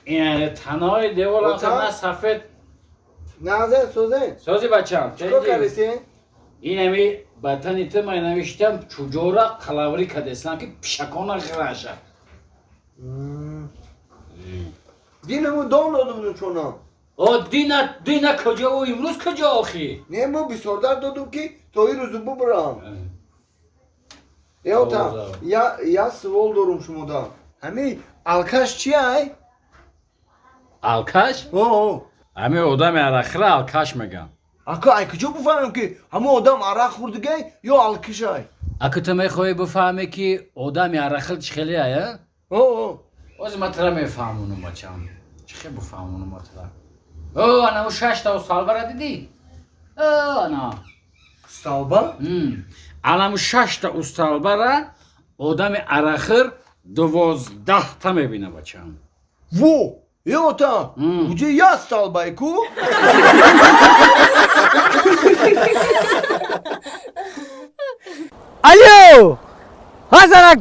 Ин танои девол на сафед. Нағзе созен. Сози бачам. Чикор кардесен? Ин ами ба тани ту ман навиштам чуҷора қалаврӣ кардестам ки пишакона ғираша. Динаму дом дода будум чонам. О дина дина куҷо ӯ имрӯз куҷо охи? Не мо бисёрдар додум ки то ин рӯзу бубурам. Эота, я я савол дорум шумода. Ҳами алкаш чи ай? Алкаш? О. Ҳами одами арақхӯра алкаш мегӯянд. Ака, ай куҷо бифаҳмем ки ҳамон одам арақ хӯрдигай ё алкишай? Ака ту мехоҳӣ бифаҳмӣ ки одами арақхӯр чӣ хеле ай, а? О. Ҳозир ман тура мефаҳмонам бачам. Чӣ хел бифаҳмонам ман тура? О, ана ӯ шашта столбара дидӣ? О, ана. Столба? Анаму шашта столбара одами арақхӯр 12та мебина бачам. Во! Эота, уҷа я столбай ку? Алло! Ҳазарак!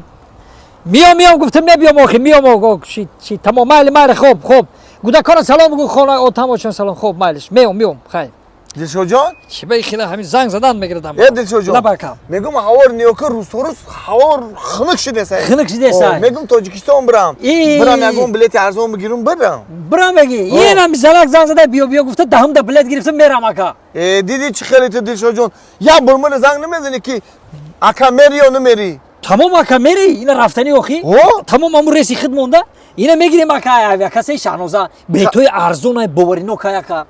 Миём, миём гуфтам, набиём охи, миём ого, чи, чи, тамом, майли, майли, хоб, хоб. Гудакора салом бугу, хона, отамочон салом, хоб, майлиш. Меом, меом, хайр. Дилшодҷон? Чи ба хила ҳамин занг задан мегирдам. Э, Дилшодҷон. Лабакам. Мегум ҳавор ниёка рӯзторӯз ҳавор хунук шудесай. Хунук шудесай. Мегум Тоҷикистон бирам. Бирам ягон билети арзон бигирум бирам. Бирам беги. Инам занак занг зада биё биё гуфта даҳумда билет гирифтам мерам ака. Э, диди чӣ хеле ту Дилшодҷон? Як бор мана занг намезанӣ ки ака мери ё намери? Тамом ака мери, ина рафтани охи. Тамом аму реси худ монда. Ина мегирем ака авиакассаи Шаҳноза. Билетҳои арзонай боваринок ака.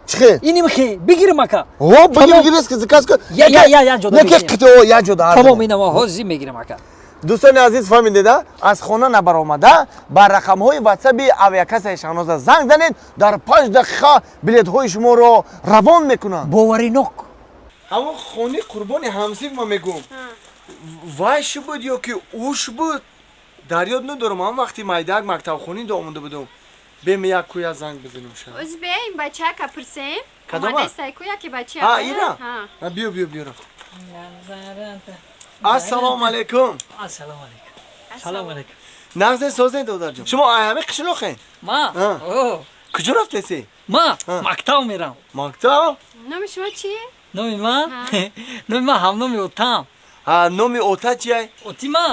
Чихе? Иним хи, бигирим ака. О, бигир, бигир, заказ кун. Я я я я ҷода. Не ки қитъо я ҷода. Тамом ина мо ҳозир мегирем ака. Дӯстони азиз фаҳмидеда, аз хона набаромада ба рақамҳои ватсаби авиакассаи Шаҳноза занг занед, дар 5 дақиқа билетҳои шуморо равон мекунанд. Боваринок. Ҳамон хони қурбони ҳамсиф ма мегӯм. Вайш буд ё ки уш буд? Дар ёд надорам, ҳам вақти майдаак мактабхонӣ омода будум. Бем як куя занг бизанем ша. Оз беем бачака пурсем. Кадома? Омадестай ку яки бача. Ҳа, ира? Ҳа, биё, биё, биё рафт. Ассалому алайкум. Ассалому алайкум. Салому алайкум. Нағзе созен додарҷон. Шумо ай ҳами қишлоқен? Ма? О. Куҷо рафтеси? Ма мактаб мерам. Мактаб? Номи шумо чи? Номи ман? Номи ман ҳамноми отам. Ҳа, номи ота чиай? Оти ма?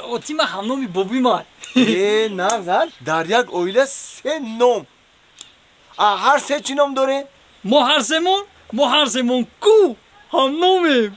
Оти ма ҳамноми боби ман. Э, нағз, дар як оила се ном. А ҳар се чӣ ном дорем? Мо ҳар семон? Мо ҳар семон ку ҳамномем.